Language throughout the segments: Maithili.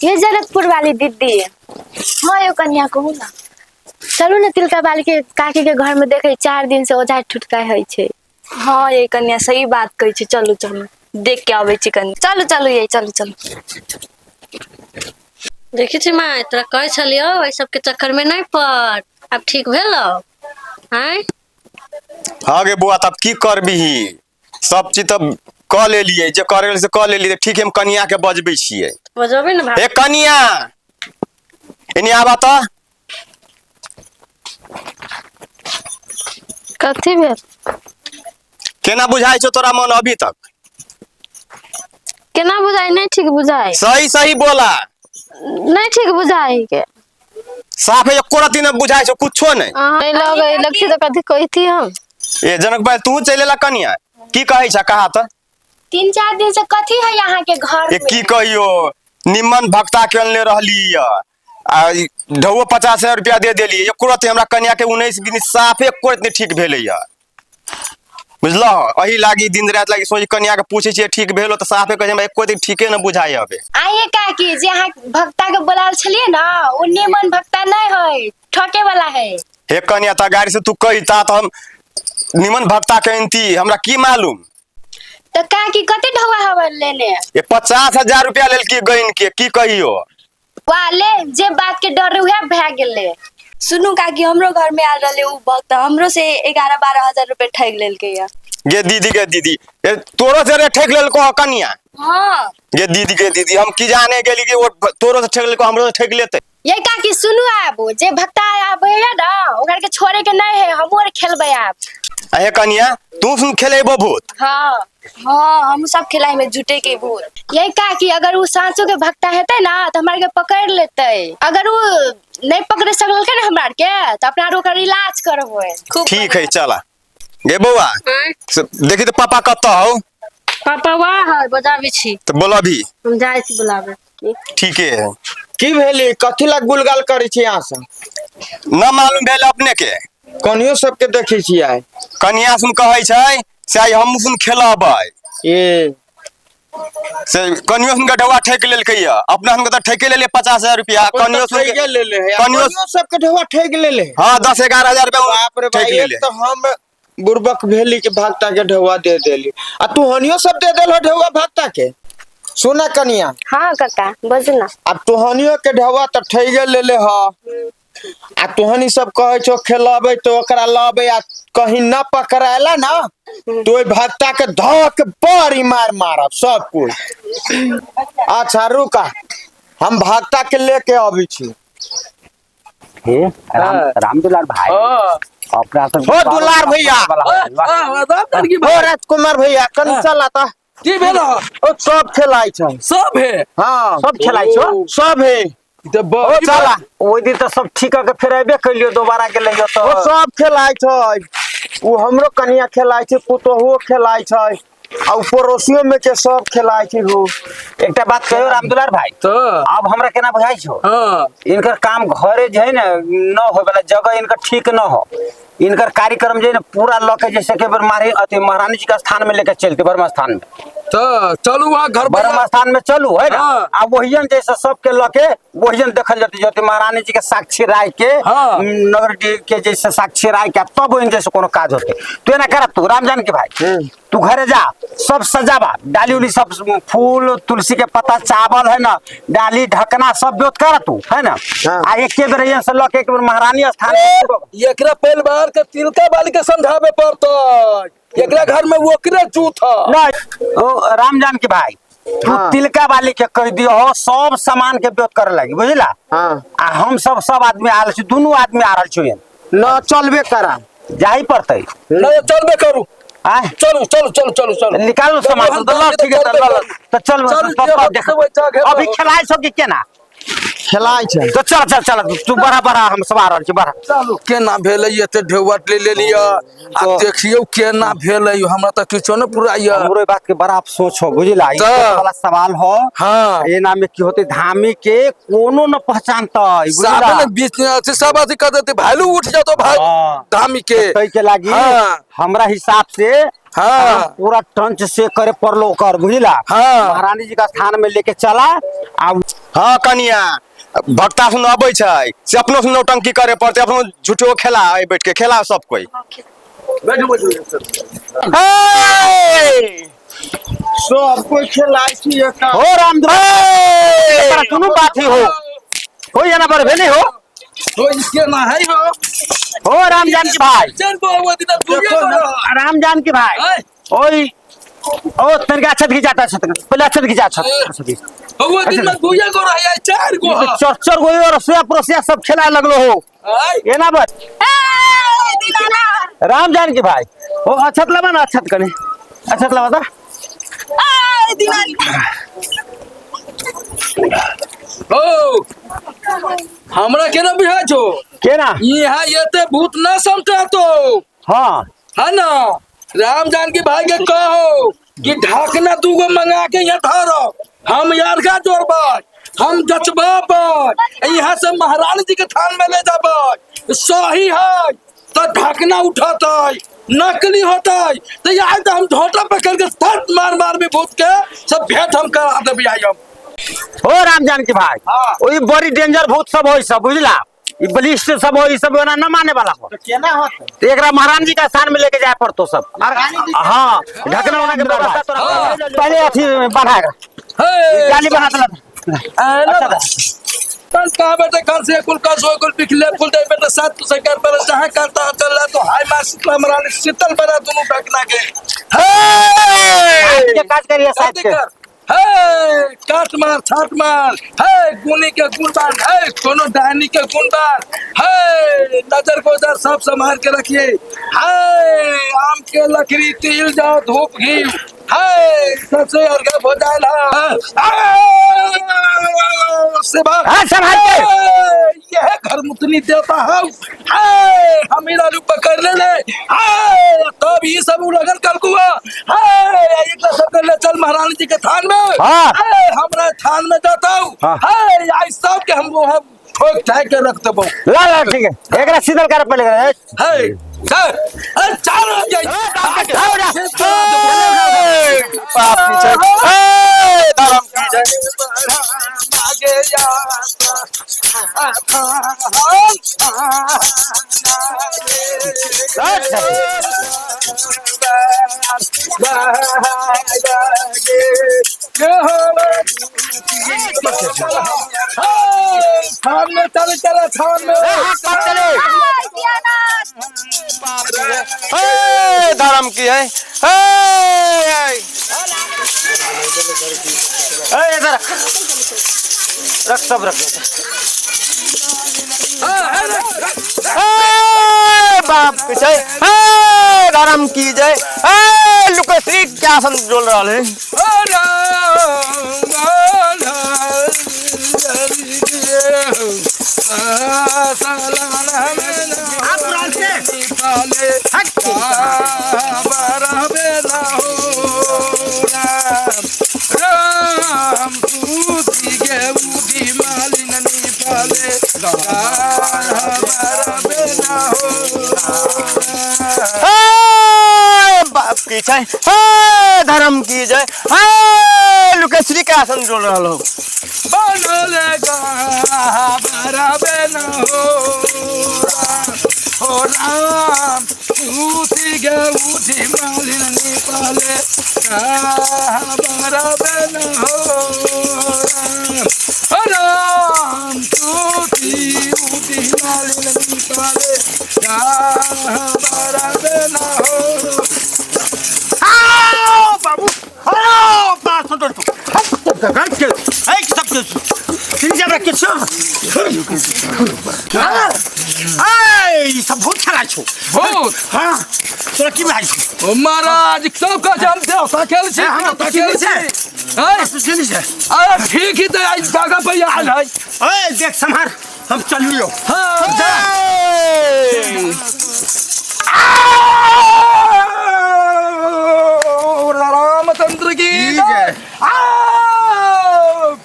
ये जनकपुर वाली दीदी। हाँ यो कन्या कहू ना, चलू ने तिलका बाली के काकी के घर में देखे 4 दिन से ओझा ठुटका होइ छै। हाँ ये कन्या सही बात कहै छै, चलू चलू देख के आबै छी कन्या, चलू चलू ये चलू चलू। देखै छी माय, तोरा कहै छलियौ एहि सबके चक्कर में नहि पड़, आब ठीक भेलौ? आँय हाँ गे बौआ, तब की करबिही, सब चीज तऽ कऽ लेलियै, जे करे से कऽ लेलियै। ठीक है, हम कनिया के बजबै छियै। बजबै ने भाय। हे कनिया, एने आबा तऽ। कथी भेल? केना बुझाइ छौ तोरा मन अभी तक? केना बुझाइ? नहि ठीक बुझाइ। सही सही बोला। नहीं ठीक बुझाइ के। साफ है, एको रत्ती नहि बुझाइ छौ कुछो नहि। नहीं लगे लगती तो कथी कहती हम। ए जनक भाई, तू चलि एला कनिया, की कहै छ कहा तऽ? 3-4 दिन से कथी है यहाँ के घर ए में? की कहियो, निमन भक्ता के अनले रहली आ ढौओ 50,000 रुपया दे देली, एको रत्ती हमरा कनिया के 19 दिन साफे एको रत्ती ठीक भेलैया, बुझलह? एही लागी दिन राति लागी सोच कनिया के पूछै छियै ठीक भेलो तऽ साफे कहै छै हमरा एको दिन ठीके न बुझाइ अबे। आइए काकी, जे अहाँ भक्ता के बोलाल छलियै ना, ओ निमन भक्ता नहीं है, ठके वाला है। हे कनिया, ता गाड़ी से तू कहिता तऽ हम निमन भक्ता के अनती, हमरा की मालूम। तो काकी कते ढौआ हवन लेने? ये 50,000 रुपया लेलकी गइन के, की कहियो। वाले जे बात के डर रहे उहे भए गेलै। सुनू काकी, हमरो घर में आयल रहले उ भक्त, हमरो से 11-12 हजार रुपए ठग लेलकै या। गे दीदी, गे दीदी, ए तोरो से रे ठग लेलको हँ कनिया? हाँ। गे दीदी, गे दीदी, हम की जाने गेली कि वो तोरो से ठग लेलको, हमरो से ठग लेतै। ये काकी सुनू, आब जे भक्ता आबे है ना ओकरा के छोड़े के नहीं है, हमहूँ आर खेलबै आब। अहे कनिया, तू सुन खेलेबो भूत? हाँ। हाँ, हम सब खेलाइ में झूठे के भूत। ये काकी, अगर उ साँचो के भक्ता हेतै ना तो हमरा के पकड़ लेतै, अगर उ नहीं पकड़ सकलकै ना हमरा के तो अपना आर ओकर इलाज करबै। खूब ठीक है, चला गे बौआ। आँय? से देखी तो पापा कतऽ हौ? पापा वाह है, बजाबै छी। तऽ बोलबही। हम जाइ छी बुलाबै। ठीके है। की भेली, कथी लग गुलगाल करै छी अहाँ सब? न मालूम भेल अपने के? कनियो सबके देखै छी आइ। कनिया सुन कहै छै से आइ हमहूँ सुन खेलबै। ए से कनियो सुन के ढौआ ठकि लेलकै या, अपना सुन के तऽ ठकि लेलियै 50,000 रुपया, कनियो सुन के ठैके लेले है, कनियो कनियो सबके ढौआ ठकि लेले है। हाँ, 10-11 हजार रुपया बाप रे ठकि भाई, एक लेले। तो हम बुड़बक भेली के भक्ता के ढौआ दे देली, आ तू हनियो सब दे देल ढौआ भक्ता के। सुना कनिया। हाँ काका बजू ना। अब तोहनियो के ढौआ तऽ ठैगे लेले ह, आ तोहनी सब कहै छौ खेलबै तऽ ओकरा लबै, आ कहीं न पकड़ायला ना तो ओहि भक्ता के धऽ के बड़ी मार मारब सब कुछ। अच्छा रुका, हम भक्ता के लेके अबै छी। हे राम, राम दुलार भाई, अपना सब हो दुलार भैया। हो राजकुमार भैया, कनी चल आता। की भेल? ओ सब खेलाइ छै। सब हे? हाँ। सब खेलाइ छौ? सब हे। ई तऽ ओ बड़ी चला। ओहि दिन तऽ सब ठीक कऽ के फेर अयबे कलियो, दोबारा गेलैयो तऽ। ओ सब खेलाइ छै, ओ हमरो कनिया खेलाइ छै, पुतोहुओ खेलाइ छै, आ उ पड़ोसियो में के सब खेलाइ छै। हो एकटा बात कहियो राम दुलार भाई, तऽ आब हमरा केना बुझाइ छौ? हाँ। इनकर काम घरे जे है ना न होय वाला जगह, इनकर ठीक न हो, इनकर कार्यक्रम जे है ना पूरा लऽ के जैसे के बेर मारे अथी महारानी जी के स्थान में लेके चलते, ब्रह्म स्थान में। तऽ चलू वहाँ घर ब्रह्म स्थान में चलू है ना? हाँ। आ वहियन जैसे सबके लऽ के वहियन देखल जते, ज्योति महारानी जी के साक्षी राय के, हाँ। नगर जी के जैसे साक्षी राय के, तब वहियन जैसे कोनो काज होते। तू एना कर, तू राम जानकी भाई, तू घरे जा, सब सजाबा डाली उली सब फूल तुलसी के पत्ता चावल है ना, डाली ढकना सब ब्योत कर तू है ना। हाँ। आ एके बेर यहाँ से लऽ के एक बेर महारानी स्थान में एकरा परिवार के तिलका वाली के समझावे पड़तै, एकरा घर में ओकरे जूथ ह। नहीं ओ राम जानकी भाई, तू हाँ। तिलका वाली के कह दियो हो सब सामान के ब्योत करे लगी, बुझला? हाँ। आ हम सब सब आदमी आल छी, दुनू आदमी आ रहल छी। न चलबे करा जाही पड़तै। नहीं चलबे करू। आय? चलू चलू चलू चलू चलू, निकालू सामान हम तो ल, ठीक है चलबे ल, करू। तो चल, चलू, तब जे तब होतै देख। से वैसा घेर अभी लहो। खेलाइ छौ कि केना खेलाइ छै? तो चल चल चल, तू बड़ा बड़ा, हम सब आ रहल छी, बड़ा। चलू, केना भेलै एते ढेउआ ले लेलियै आ देखियौ केना भेलै, हमरा तऽ किछो नहि पुराइया। हमरो ई बात के बड़ा अफसोस हो, बुझला? ई तऽ। वाला सवाल हो। हाँ। एना में की होते, धामी के कोनो न पहचानतै, बुझला? साबे ने बीच में अथी सब अथी कर देते, भालू उठ जातो भाई हाँ। धामी के। तै के लागी हाँ। हमरा हिसाब से हाँ। पूरा टंच से करे पड़लो ओकर, बुझला? हाँ। महारानी जी का स्थान में लेके चला आ हाँ कनिया, भक्ता सुन अबै छै से अपनो से नौटंकी करे पड़तै, अपनो झूठो खेला है, बैठ के खेला सब कोई। बैठू बैठू। सब कोई खेलाइ छी एतऽ। हो राम, कोनो बात ही हो हो या ना पर भेले हो। हो इसके ना है हो। हो राम जानकी भाई। चल बहु दिन दूरिया देखो ना। करो। राम जानकी भाई। ऐ। ओए ओ तनिका अच्छा खिंचाता छत पहले, अच्छा खिंचा छत अच्छा खिंचा। बहु दिन में दुइया गो रहे चार गो है। चर चर गो और रसोया परोसिया सब खेला लगलो हो। ऐ। एना बस राम जानकी भाई ओ अच्छत लबा ना, अच्छत कने अच्छत लबा ता। हो हमरा केना बुझाइ छौ? केना? यहाँ एते भूत न समटा तो। हाँ। है ना, राम जानकी भाई के कहो कि ढाकना दूगो मंगा के यहाँ धरो, हम यारगा जोड़बै, हम जचबाबै, यहाँ से महारानी जी के थान में ले जाबै। सही है तो ढाकना उठतै, नकली होतै तो यहाँ तो हम ढोटा पकड़ के थट मार मार में भूत के सब भेंट हम करा देबै आई हम। हो राम जानकी भाई। हाँ। ओई बड़ी डेंजर भूत सब होई सब, बुझला? ई बलिष्ठ सब होई सब, ओना न माने वाला हो। तऽ केना होतै? तो एकरा महारानी जी का स्थान में लेके जाए पड़तो सब। हाँ, ढकना उना के व्यवस्था तोरा हाँ। पहले अथी बनाएगा, हे जाली बना देला। अच्छा कल कहा बेटे, कल से कुल कल सो कुल पिछले कुल दे बेटे सात तो सरकार पर जहां करता चल रहा तो हाय मां शीतला महारानी शीतल बना दोनों ढकना के। हे के काज करिए साथ के। हे काट मार छाट मार, हे गुनी के गुण बार, हे कोनो डानी के गुण बार, हे नजर गोजर सब संभाल के रखिए, हे आम के लकड़ी तिल जाओ धूप घी, हे सबसे अर्घ हो जाए सेवा। हाँ, संभाल के। यह घर मुतनी देता है, हे हम आलू पकड़ ले ले, हे तब ये सब उलगन कल कुआ, हे एक सब कर ले चल महारानी जी के थान में। हाँ। हे हमरा थान में जाता हूँ। हाँ। हे आई सब के हम वहाँ ठोक ठाक के रख देबो। ला ला ठीक है, एकरा सीधल कर पहले एकरा। हे सर अरे चार हो जाए। बाप की जय, ए, धर्म की जय। थान में चल चल थान में। ए, धर्म की है। ए, ए, इधर रख, रख सब रख। ए, बाप की जय, ए, धर्म की जय। ए, लुकेश्री क्या सन बोल रहा है? ए, बाप की जय, ए, धर्म की जय। ए, लुकेश्री क्या सन बोल रहा हो? सब भूत खेला छौ। भूत? हाँ, तोरा की भाई छौ? ओ महाराज सब का जानते हो खेल छी, हमरा देवता खेल छी। ऐ, सुनी छै। अरे ठीक ही तो आई जगह पे आयल है। ए देख संभार, हम चलियो। हाँ जा। रामचंद्र की जय।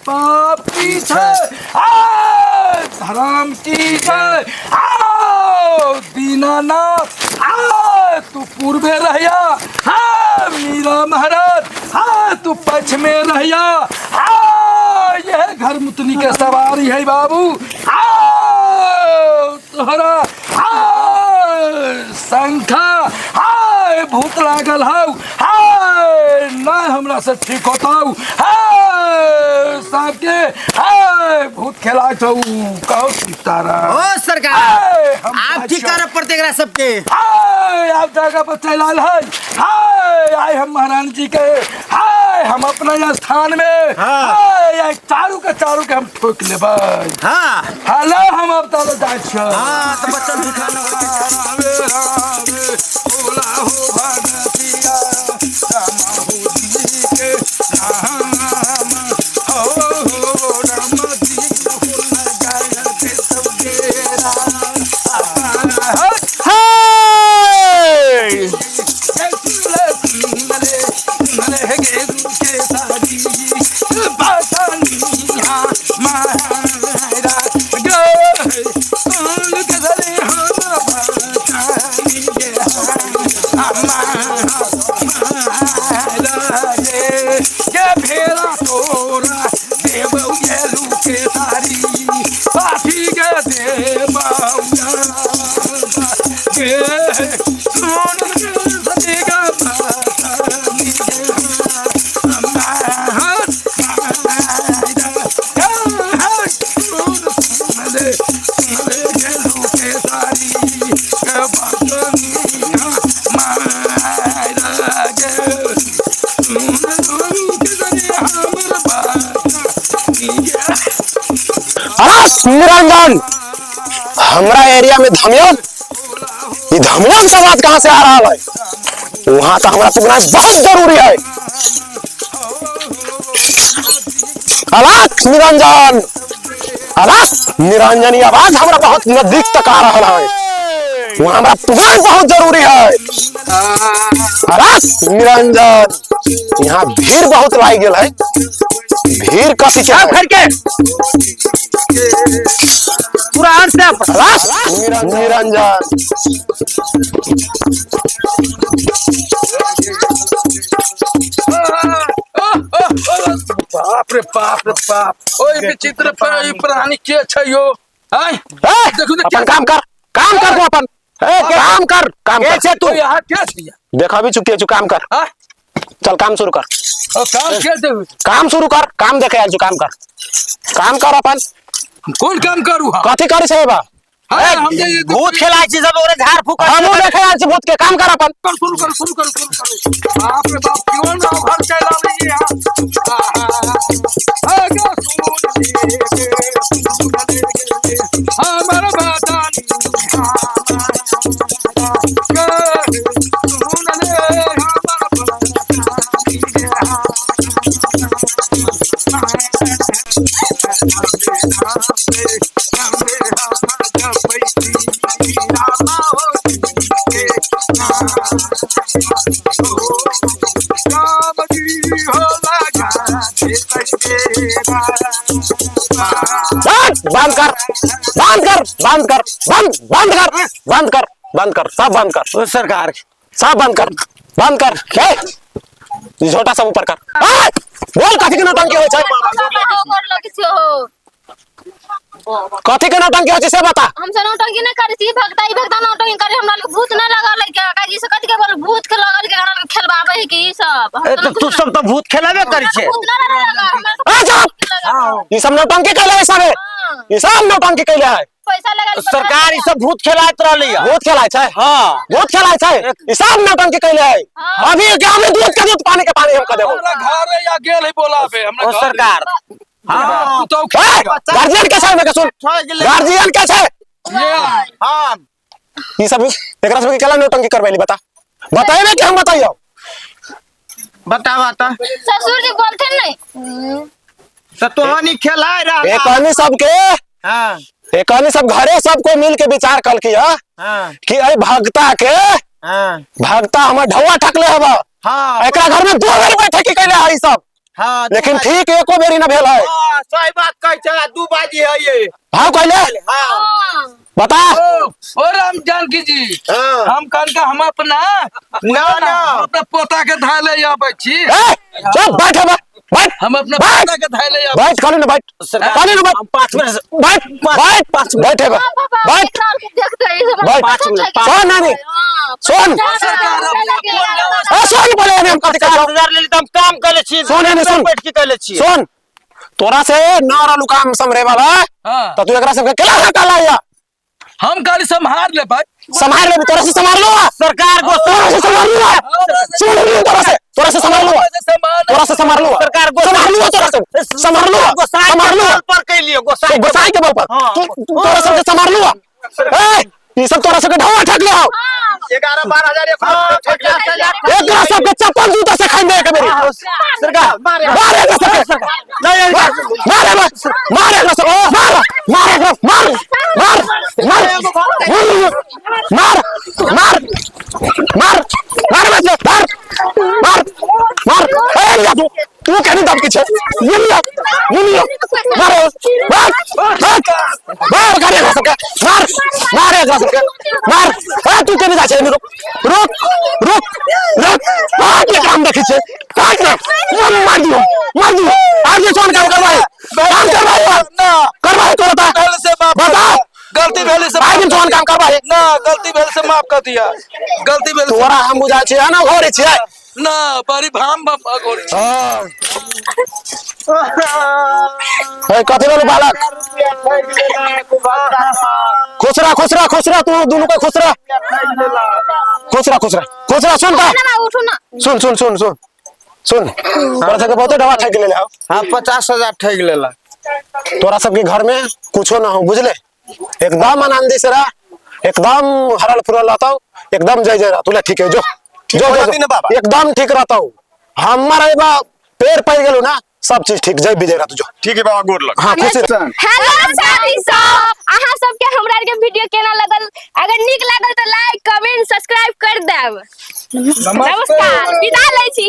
पाप की जय, धर्म की जय, दीनानाथ। हाँ तू पूर्वे रहिया, हाँ मीरा महाराज, हाँ तू पश्चिमे रहिया, हाँ यह घर मुतनी के सवारी है बाबू, हाँ तोहरा, हाँ शंखा, हाँ भूत लागल हौ, हाँ ना हमरा से ठीक होता, हाँ सबके, हाँ भूत खेला छौ, कहो सीताराम। ओ सरकार, हाय, हम आप ठीक बादशाह। करे पड़ते एकरा सबके। हाय, आप जगह पर चल आयल है, हाय आए हम महारानी जी के, हाय हम अपना स्थान में, हाय आइ चारू के हम ठोक लेबै। हाँ। हेलो, हम अब तालो जाइ छियै। हाँ, तो बच्चन भी खाना हो गया। रामे रामे भोला हो भगतिया, रामा हो जी के राम, हो हो राम जी हो लगाया के सब गेरा। अरे निरंजन, हमरा एरिया में धमियन, ये धमियन का आवाज कहाँ से आ रहा है? वहां तो हमरा पुगना बहुत जरूरी है। अरे निरंजन, अरे निरंजन, ये आवाज हमरा बहुत नजदीक तक आ रहा है, वहां हमरा पुगना बहुत जरूरी है। अरे निरंजन, यहाँ भीड़ बहुत लाग गेल है, भीड़ कथी के है? के पूरा अंश दे अपन। अरे निरंजन, बाप रे बाप रे बाप, ओए विचित्र प्राणी के छै यो? आय ए, देखू ने अपन काम कर, काम कर तू अपन, काम कर, काम कर। के तू यहाँ के छै? देखा भी चुके छु, काम कर, हाँ? चल काम शुरू कर। ओ काम के देबू? काम शुरू कर, काम देखे आयल छु, काम कर, काम कर अपन। कोन काम करू हम? कथी करै छै बा? हाँ, हम जे भूत खेलाइ छी सब, ओकरे झाड़ फूक। हमहूँ देखे आयल छी भूत के, काम कर अपन। कर, शुरू कर, शुरू कर, शुरू कर। बाप रे बाप, क्यों ना घर चला रही है? हमर बतानी बंद बंद कर, बंद कर, बंद कर, बंद बंद कर, बंद कर, बंद कर, सब बंद कर। ओ सरकार, सब बंद कर, बंद कर। ए, ई झोटा सब ऊपर कर। ए, बोल कथी के नौटंकी होइ छै? कथी के नौटंकी होइ छै से बता। हम सब नौटंकी नहीं करै छी, भगता ई भगता नौटंकी करे, हमरा लोग भूत नहीं लगल है क्या? काहे से कथी के बोल भूत के लगल के हमरा लोग खेलबाबै है कि ई सब? ए तो तू सब तो भूत खेलाबे करै छे। भूत नहीं लगल हमरा। ए चुप, ई सब नौटंकी कैले है सबे, ई सब नौटंकी कैले है। पैसा लगा सरकार ई सब भूत खेलाइत रहली है। भूत खेलाइ छै? हाँ। भूत खेलाइ छै, ई सब नौटंकी कैले है। अभी के हमें दूध के दूध, पानी के पानी हम कह देबो। हमरा घर या गेल है बोलाबे हमरा ओ घर। सरकार, हाँ तू तो ए, गार्जियन के छै? के सुन, गार्जियन के छै? हाँ। ई सब एकरा सब के केला नौटंकी करबैली? बता, बताइबे कि हम बताइयो? बतावा त। ससुर जी बोलथिन नहीं तो तोहनी खेलाय रहा। एकनी सबके, हाँ। एकनी सब घरे सब कोई मिल के विचार कल की हाँ। कि ए भगता के, हाँ। भगता हमर ढौआ ठकले हवा, हाँ। एकरा घर में दो बेर बैठे की कैले है ई सब। हाँ, लेकिन ठीक एको बेरी न भेल है। हाँ, सही बात कहै छै, दू बाजी है ये। हाँ कहले। हाँ। बता। ओ राम जानकी जी, हम कन का हम अपना ना ना हम अपना पोता के धाय ले आबै छी। ए चुप बैठ बैठ, हम अपना बैठ। पोता के धाय ले आबै। बैठ खाली ना बैठ, खाली ना बैठ। हम 5 मिनट बैठ बैठ बैठ बैठ बैठ। 5 मिनट सुन नानी सुन, ए सुन बोले हम कथी कहै छौ। 50,000 लेली त हम काम कर छी। सुन एने सुन। बैठ के कर छी। सुन तोरा से न रहलू काम समरे वाला हाँ। त तू एकरा सबके केला हटा लाया। हम खाली संभाल ले भाई, संभाल ले, तोरा से संभाल लो। सरकार को तोरा से संभाल लो, सुन लो, तोरा से संभाल लो, तोरा से संभाल लो। सरकार संभाल लो, तोरा से संभाल लो, संभाल लो। पर कैलियो गोसाई गोसाई के बल पर तू तोरा सबके संभाल लो। ए ई सब तोरा सबके ढवा ठक ले आओ। 11-12 हजार एकरा सबके चप्पल जूता से खाइन दे के मेरी सरकार मारे एकरा सबके, मारे मारे एकरा सब, मार मार एकरा, मार मार मार मार मार मार मार बच्चे, मार मार मार। ए लिया तू तू कहनी दबकी छे, ये लिया ये लिया, मारो मार मार मार गाड़ी एकरा सबके, मार मार एकरा सबके मार। ए तू कहनी जा छे, रुक रुक रुक रुक, मार के काम देखी छे, काट ना मार दियो मार दियो। आज ये सोन काम करवाए, काम करवाए ना करवाए तोरा ता भेल से माफ बता। गलती भेल से आज सोन काम करवाए ना, गलती भेल से माफ कर दिया, गलती भेल से तोरा हम बुझा छे ना घरे छे ना बड़ी भाम अघोरी छी। ए कथी भेलो बालक? खुसरा खुसरा खुसरा, तू दुनू के खुसरा खुसरा खुसरा खुसरा। सुन ता उठू ना, सुन सुन सुन सुन सुन, तोरा सबके बहुते डबा ठकि लेले हौ। हाँ 50,000 ठकि लेला। तोरा सबके घर में कुछो ना हो बुझले, एकदम आनंदी से रह, एकदम हरल फुरल रहता, एकदम जय जय रह। तू ठीक है जो जो जो बाबा एकदम ठीक रहता हूँ। हमारा एबा पैर पड़ गेलो ना सब चीज ठीक, जय विजय रह तू जो। ठीक है बाबा, गोर लग। हाँ खुशी। हेलो साथी सब, अहाँ सबके हमरा के वीडियो केना लगल? अगर नीक लागल तो लाइक कमेंट सब्सक्राइब कर देब। नमस्कार, विदा लै छी।